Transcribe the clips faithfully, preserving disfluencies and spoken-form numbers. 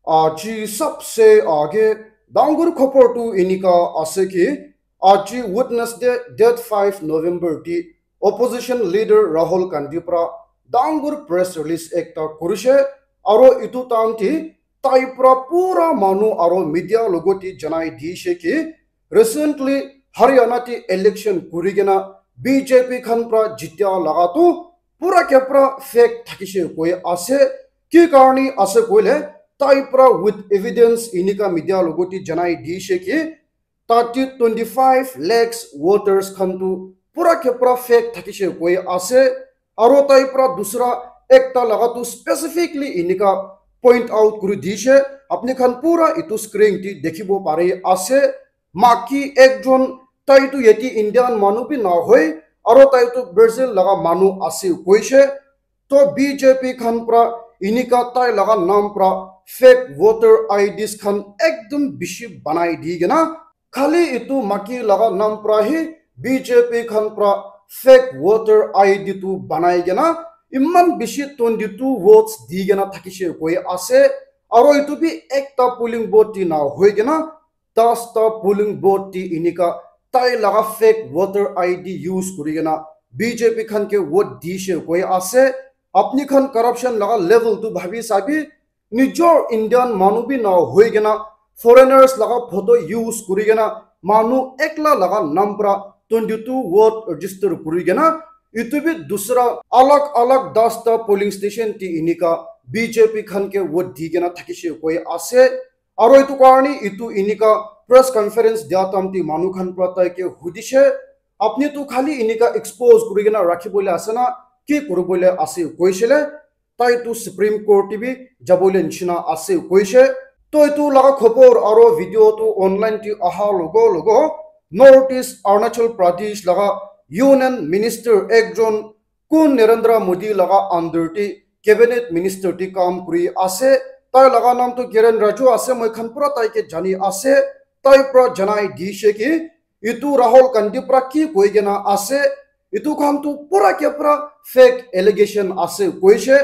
Aji sabse aage dangor khobor tu enika ase ki, aji Wednesday, date five November te opposition leader Rahul Gandhi pra dangor press release ekta kurishe, aro etu time te tai pra pura manu aro media logot te janai dishe ki, recently Haryana te election kuri kena B J P khan pra jitya laga tu pura ke pura fake thakishe koi ase. Ki karne ase koile, tai pra with evidence enika media logot te janai dishe ki, thirty twenty five lakhs voters khan tu pura ke pura fake thakishe koi ase. Aro tai pra dusra ekta laga tu specifically enika point out kuri dishe. Apni khan pura etu screen te dikhibo pari ase. Maki ekjon, tai tu yate Indian manu bi nahoi, aro tai tu Brazil laga manu ase koishe. To B J P khan pra enika tai laga nam pra fake voter I Ds khan ekdum bishi banai di kena, khali etu maki laga nam pra hi B J P khan pra fake voter I D tu banai kena iman bishi twenty two votes di kena thakishe koi ase. Aro etu bi ekta polling booth te nahoi kena dasta polling booth te enika tai laga fake voter I D use kuri kena B J P khan ke vote dishe koi ase. Apni khan corruption laga level tu bhabi sabi, nijor Indian manu bi nahoi kena foreigners laga photo use kuri kena manu ekla laga nam pra twenty two vote register kuri kena etu bi dusra alag alag dasta polling station te enika B J P khan ke vote di kena thakishe koi ase. Aro etu karne etu enika press conference dia time te manu khan pra tai ke hudishe, apni tu khali enika expose kuri kena rakhi bole ase na, ki kuri bole ase koishe le, tai tu Supreme Court te bi jabo le nishina ase koishe. To etu laga khobor aro video tu online te aha logo logo North East Arunachal Pradesh laga Union Minister ekjon kun Narendra Modi laga under te cabinet minister te kam kuri ase. Tai laga nam tu Kiren Raju ase, moi khan pura tai ke jani ase. Tai pra janai dishe ki etu Rahul Gandhi pra ki koi kena ase, etu khan tu pura ke pura fake allegation ase koishe.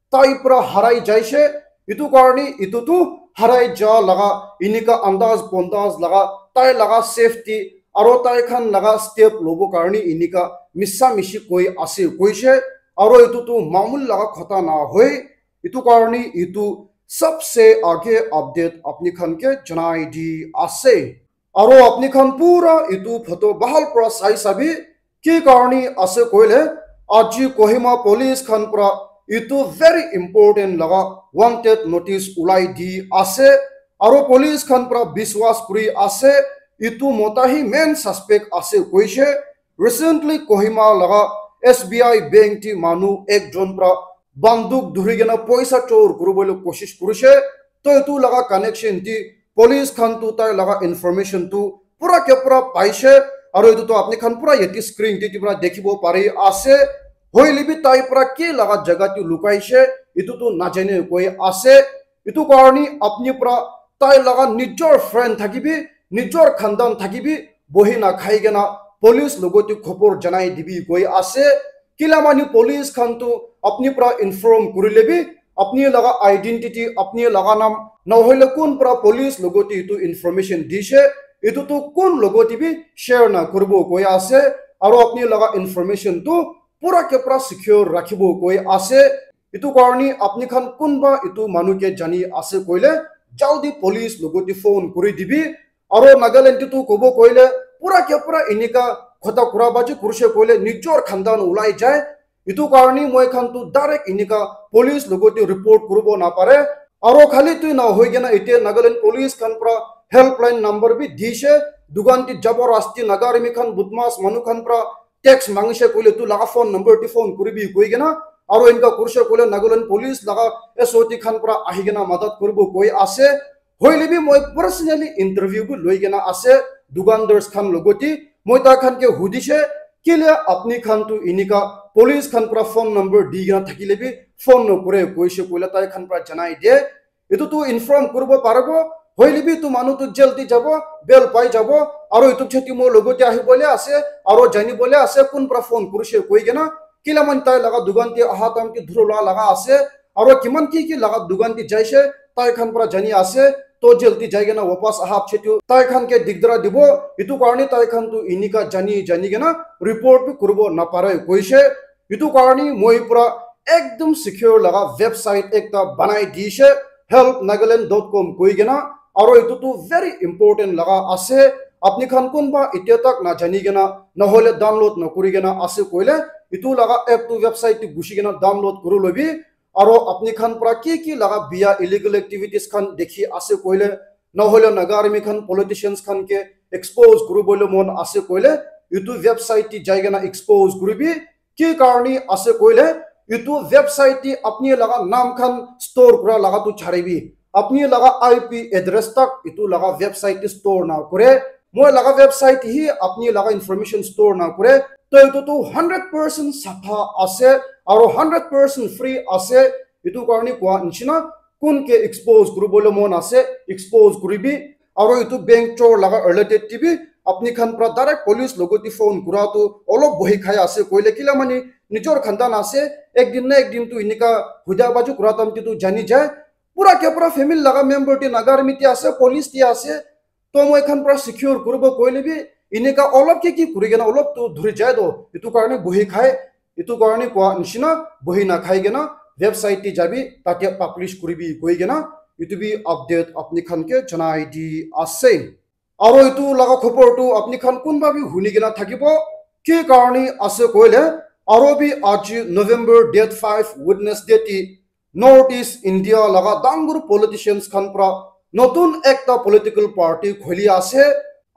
Tai pra harai jaishe, etu karne etu tu harai ja laga enika andaz bondaz laga tai laga safety aro tai khan laga step lobo karne enika misa mishi koi ase koishe. Aro etu tu mamul laga khota nahoi, etu karne etu sabse aage update apni khan ke janai di ase. Aro apni khan pura etu photo bahal pra sai sabi, ki karne ase koile, aji Kohima police khan pra etu very important laga wanted notice ulai di ase. Aro police khan pra biswas kuri ase, etu mota hi main suspect ase koishe. Recently Kohima laga S B I bank te manu ekjon pra banduk dhuri kena poisa chor kuribole koshish kurishe. To etu laga connection te police khan tu tai laga information tu pura ke pura paishe. Aro etu tu apni khan pura yate screen te pura dikhibo pari ase. Hoile bi tai pura ke laga jaga te lukaishe, etu tu najane koi ase. Etu karne apni pura tai laga nijor friend thakibi, nijor khandan thakibi, bohi na khai kena police logot te khobor janai dibi koi ase. Kila mani police khan tu apni pura inform kurile bi, apni laga identity, apni laga nam, nahoile kun pura police logot te etu information dishe, etu tu kun logot te bi share na kuribo koi ase. Aro apni laga information tu pura ke pura secure rakhibo koi ase. Etu karne apni khan kunba etu manu ke jani ase koile, jaldi police logot te phone kuri dibi. Aro Nagaland te tu kobo koile, pura ke pura enika khota kura baji kurishe koile, nijor khandan ulai jai. Etu karne moi khan tu direct enika police logot te report kuribo napare. Aro khali tu nahoi kena ite Nagaland police khan pra helpline number bi dishe, dukan te jabo rasti Naga army khan budmas manu khan pra tax mangishe koile tu laga phone number te phone kuribi koi kena, aro enka kurishe koile Nagaland police laga S O T khan pra ahi kena madat kuribo koi ase. Hoile bi moi personally interview bi loi kena ase dukandars khan logot te, moi tai khan ke hudishe, kile apni khan tu enika police khan pra phone number di kena thakile bi phone nokore koishe koile tai khan pra janai de. Etu tu inform kuribo paribo, hoile bi etu manu tu jail te jabo, bail pai jabo, aro etu cheti mo logot te ahi bole ase, aro jani bole ase, kun pra phone kurishe koi kena, kila man tai laga dukan te aha time te dhuro la laga ase, aro kiman ki ki laga dukan te jaishe, tai khan para jani ase, to jail te jai kena wapas aha piche tu tai khan ke digdara dibo, itu karne tai khan tu inika jani jani kena report bi kuribo napare koise. Itu karne moi pura ekdum secure laga website ekta banai dishe, help nagaland dot com koi kena, aro itu tu very important laga ase. Apni khan kunba itya tak na jani kena, nahole download na kuri kena ase koile, itu laga app tu website tu gushi kena download kuri lobi. Aro apni khan pra ki ki laga biya illegal activities khan dekhi ase koile, nahole Naga Army khan politicians khan ke expose kuribole mon ase koile, itu website te jai kena expose kuribi. Ki karne ase koile, itu website te apni laga naam khan store kura laga tu charibi. Apni laga I P address tak itu laga website te store na kure. Moi laga website hi apni laga information store na kure. To itu tu hundred percent sapha ase, aro hundred percent free ase. Itu karne koa nishina, kun ke expose kuribole mon ase, expose kuribi. Aro itu bank chor laga related te bi apni khan pra direct police logot te phone kura tu olop bohi khai ase koile kila mani nijor khandan ase, ek din na ek din tu inika huda baju kura tam te tu jani jai. Pura ke pura family laga member te Naga Army te ase, police te ase, to moi khan pra secure kuribo koile bi, inika olop ke ki kuri kena olop tu dhuri jai do, itu karne bohi khai, itu karne koa nishina bohi na khai kena website te jabi, tate publish kuribi koi kena, itu bi update apni khan ke janai di ase. Aro itu laga khobor tu apni khan kunba bi huni kena thakibo, ki karne ase koile, aro bi aji November date five Wednesday ti North East India laga dangur politicians khan pra notun ekta political party khuli ase,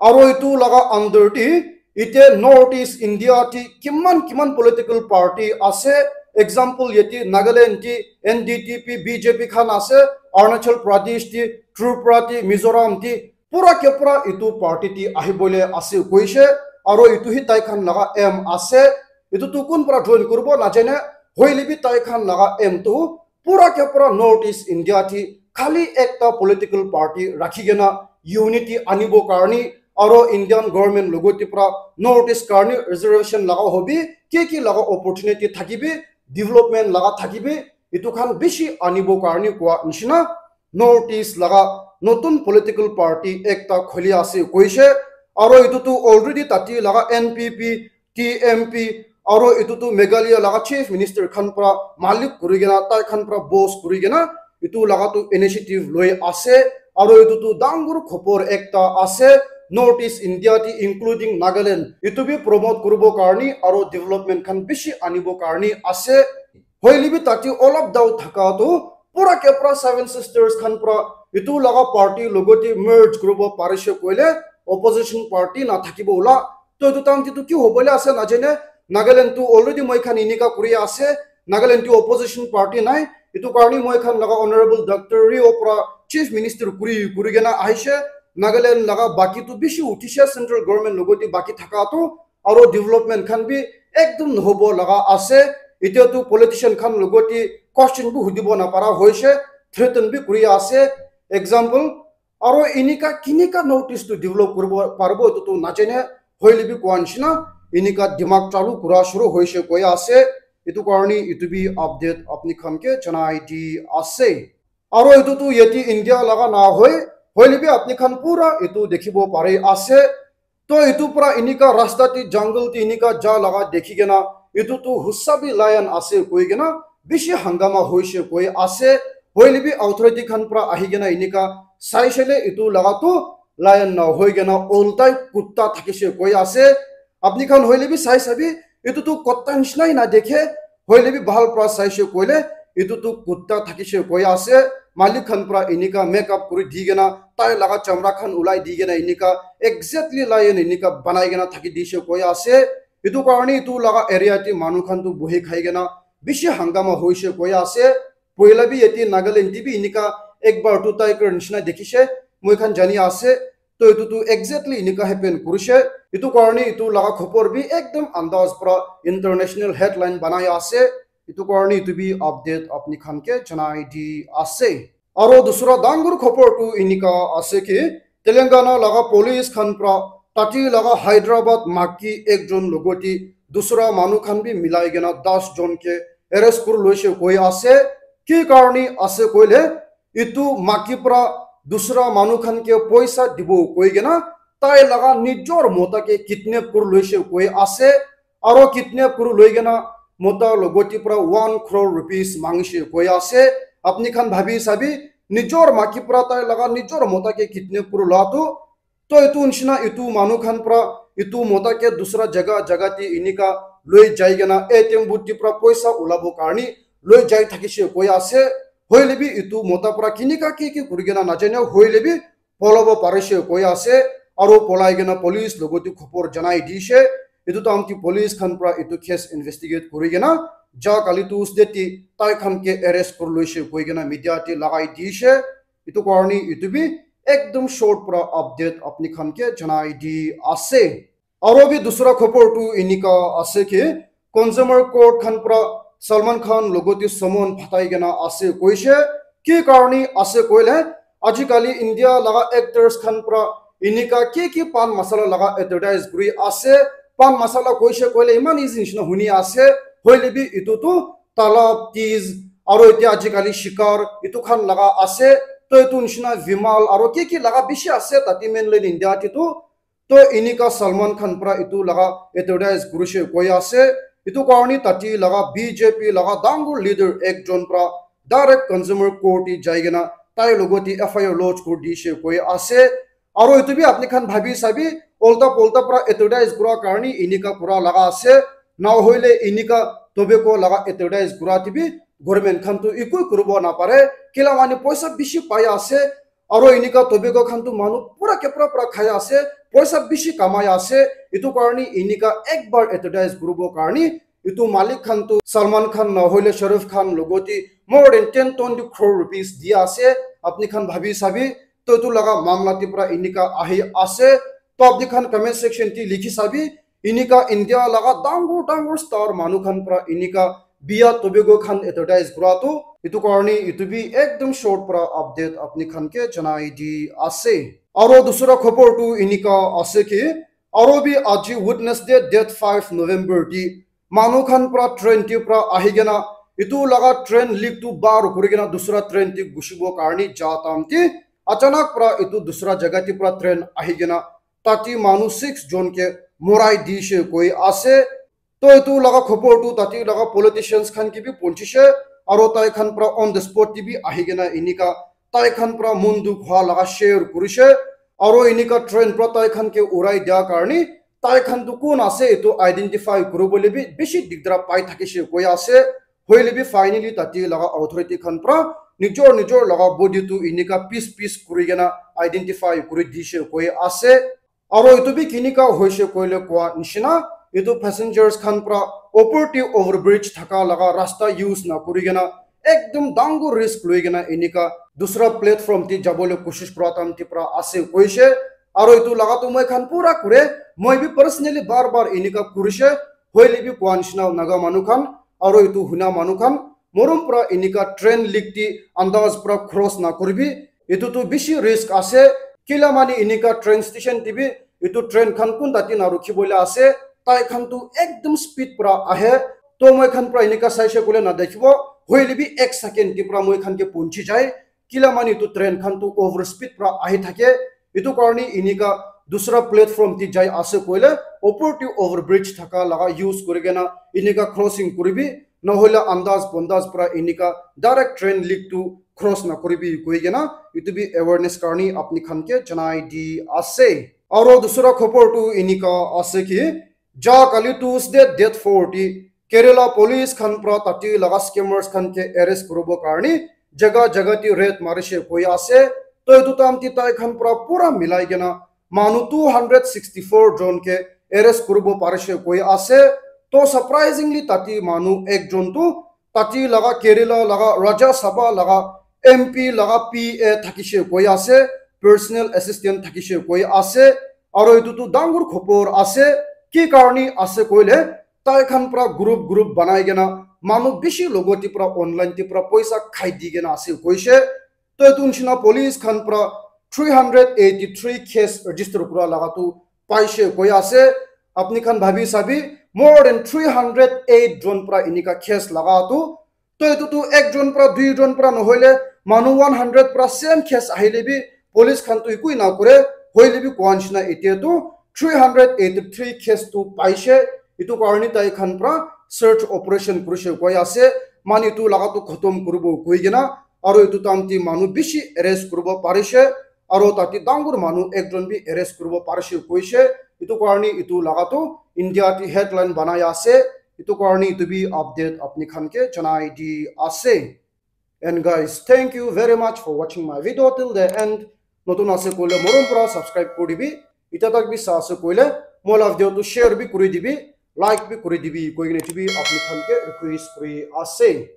aro itu laga under te ite North East India te kiman kiman political party ase, example yate Nagaland te N D T P, B J P khan ase, Arunachal Pradesh te, Tripura te, Mizoram te, pura ke pura itu party te ahibole ase koise, aro itu hi tai khan laga aim ase. Itu tu kun para join kuribo najane, hoile bi tai khan laga aim tu pura ke pura North East India te khali ekta political party rakhi kena unity anibo karni, aro Indian government logot te pura North East karni reservation laga hobi, ki ki laga opportunity thakibi, development laga thakibi, itu khan bishi anibo karni koa nishina North East laga notun political party ekta khuli ase koise, aro itu tu already tati laga N P P, T M P, aro itu tu Meghalaya laga chief minister khan pra malik kuri kena, tai khan pra boss kuri kena, itu laga tu initiative loi ase, aro itu tu dangur khobor ekta ase, North East India te including Nagaland, itu bi promote kuribo karni, aro development khan bishi anibo karni ase. Hoile bi tati olop doubt thaka tu pura ke pura Seven Sisters khan pra itu laga party logot te merge kuribo parise koile opposition party na thakibo ula. To itu time te tu ki hobole ase najane, Nagaland tu already moi khan inika kuri ase, Nagaland tu opposition party nai, itu karne moi khan laga honorable Doctor Rio pra chief minister kuri kuri kena ahishe, Nagaland laga baki tu bishi uthishe central government logot te baki thaka tu, aro development khan bi ekdum nohobo laga ase. Itya tu politician khan logot te question bi hudibo napara hoise, threaten bi kuri ase. Example, aro inika kinika North East tu develop kuribo paribo itu tu najane, hoile bi koa nishina inika dimag chalu kura shuru hoise koi ase. Itu karne itu bi update apni khan ke janai di ase. Aro itu tu yate India laga na hoi, hoile bi apni khan pura itu dikhibo pari ase. To itu pra inika rasta te jungle te inika ja laga dekhi kena, itu tu husa bi lion ase koi kena bishi hangama hoise koi ase. Hoile bi authority khan pra ahi kena inika saishe le itu laga tu lion na hoi kena oltai kutta thakise koi ase. Apni khan hoile bi sai sabi, itu tu kutta nishina hi na dekhe, hoile bi bhal pra saishe koile, itu tu kutta thakise koi ase, malik khan pra inika makeup kuri di kena, tai laga chamra khan ulai di kena inika, exactly lion inika banai kena thaki dishe koi ase. Itu karne itu laga area te manu khan tu bohi khai kena, bishi hangama hoise koi ase. Poila bi yate Nagaland te bi inika ekbar tu tiger nishina dekhishe, moi khan jani ase. To itu tu exactly inika happen kurishe. Itu karne itu laga khobor bi ekdum andaz pra international headline banai ase. Itu karne itu bi update apni khan ke janai di ase. Aro dusra dangur khobor tu inika ase ki Telangana laga police khan pra tati laga Hyderabad maki ekjon logot te dusra manu khan bi milai kena das jon ke arrest kuri loise koi ase. Ki karne ase koile etu maki para dusra manu khan ke poisa dibo koi kena tai laga nijor mota ke kidnap kuri loise koi ase. Aro kidnap kuri loi kena mota logoti para one crore rupees mangise koi ase. Apni khan bhabi sabi, nijor maki para tai laga nijor mota ke kidnap kuri loa tu. To etu nishina etu manu khan para etu mota ke dusra jaga jaga te enika loi jai kena A T M booth te para poisa ulabo karni loi jai thakise koi ase. Hoile bi etu mota para kinika ki ki kuri kena najane, hoile bi polabo parise koi ase. Aro polai kena police logoti khobor janai dise. Etu time te police khan para etu case investigate kuri kena ja kali Tuesday te tai khan ke arrest kuri loise koi kena media te lagai dise. Etu karni etu bi ekdom short para update apni khan ke janai di ase. Aro bi dusra khobor tu enika ase ki consumer court khan para Salman Khan logoti summon phatai kena ase koise. Ki karni ase koile, ajikali India laga actors khan para enika ki ki pan masala laga advertise kuri ase. Pan masala koise koile iman easy nishina huni ase. Hoile bi etu tu talab, tease, aro etia ajikali shikar etu khan laga ase. To etu nishina vimal aro ki ki laga bishi ase tate mainland India te tu. To enika Salman Khan para etu laga advertise kurise koi ase. Etu karni tate laga B J P laga dangor leader ekjon para direct consumer court te jai kena tai logoti F I R lodge kuri dise koi ase. Aro etu bi apni khan bhabi sabi, olta polta para advertise kura karni enika kura laga ase. Na hoile enika tobacco laga advertise kura te bi government khan tu ekoi kuribo napare. Kila mani poisa bishi pai ase. Aro enika tobacco khan tu manu pura kepra pura khai ase, poisa bishi kamai ase. Etu karni enika ekbar advertise kuribo karni etu malik khan tu Salman Khan na hoile Shahrukh Khan logoti more than ten twenty crore rupees dia ase. Apni khan bhabi sabi, to etu laga mamla te para enika ahi ase. To apni khan comment section te likhi sabi, enika India laga dangor dangor star manu khan para enika bia tobacco khan advertise kura tu. Etu karni etu bi ekdom short para update apni khan ke janai di ase. Aro dusra khobor tu enika ase ki, aro bi aji Wednesday date five November di manu khan para train te para ahi kena etu laga train leak tu bar kuri kena dusra train te gushibo karni ja time te achanak para etu dusra jaga te para train ahi kena tate manu six jon ke morai dise koi ase. To etu laga khobor tu tate laga politicians khan ke bi ponchise, aro tai khan para on the spot te bi ahi kena enika tai khan para mon dukh hua laga share kurise, aro enika train para tai khan ke urai dia karni tai khan tu kun ase etu identify kuribole bi bishi digdara pai thakise koi ase. Hoile bi finally tate laga authority khan para nijor nijor laga body tu enika piece piece kuri kena identify kuri dise koi ase. Aro etu bi kinika hoise koile koa nishina, etu passengers khan para opor te overbridge thaka laga rasta use na kuri kena ekdom dangor risk loi kena enika dusra platform te jabole koshish kura time te para ase koise. Aro etu laga tu moi khan pura kure, moi bi personally bar bar enika kurise, hoile bi koa nishina Naga manu khan aro etu huna manu khan morom para enika train leak te andaz para cross na kuribi. Etu tu bishi risk ase. Kila mani enika train station te bi etu train khan kun tate na rukhi bole ase. Tai khan tu ekdom speed para ahe. To moi khan para enika saise koile na dekhibo. Hoile bi ek second te para moi khan ke ponchi jai. Kila mani etu train khan tu over speed para ahi thake. Etu karni enika dusra platform te jai ase koile opor te overbridge thaka laga use kuri kena enika crossing kuribi. Nohoile andaz bondaz para enika direct train leak tu cross na kuribi koi kena etu bi awareness karni apni khan ke janai di ase. Aro dusra khobor tu enika ase ki ja kali Tuesday date four te Kerala police khan para tate laga scammers khan ke arrest kuribo karni jaga jaga te raid marise koi ase. To etu time te tai khan para pura milai kena manu two hundred sixty four jon ke arrest kuribo parise koi ase. To surprisingly tate manu ekjon tu tate laga Kerala laga Rajya Sabha laga M P laga P A thakise koi ase, personal assistant thakise koi ase. Aro etu tu dangor khobor ase. Ki karni ase koile tai khan para group group banai kena manu bishi logoti para online te para poisa khai di kena ase koise. To etu nishina police khan para three hundred eighty three case register kura laga tu paise koi ase. Apni khan bhabi sabi, more than three hundred eight jon para enika case laga tu. To etu tu ekjon para duijon para nohoile Manu one hundred pra same case ahile bi police khan tu ekoi na kore, hoile bi koa nishina etia tu three hundred eighty three case tu paishe. Etu karni tai khan pra search operation kurishe koi ase. Manu etu laga tu khotom kuribo koi kena, aro etu time te manu bishi arrest kuribo parishe, aro tate dangor manu ekjon bi arrest kuribo parishe koishe. Etu karni etu laga tu India te headline banai ase. Etu karni etu bi update apni khan ke janai di ase. And guys, thank you very much for watching my video till the end. Notun ase koile morom pura subscribe kuri dibi. Ita tak bi sa ase koile moi la video tu share bi kuri dibi, like bi kuri dibi koi kena etu bi apni khan ke request kuri ase.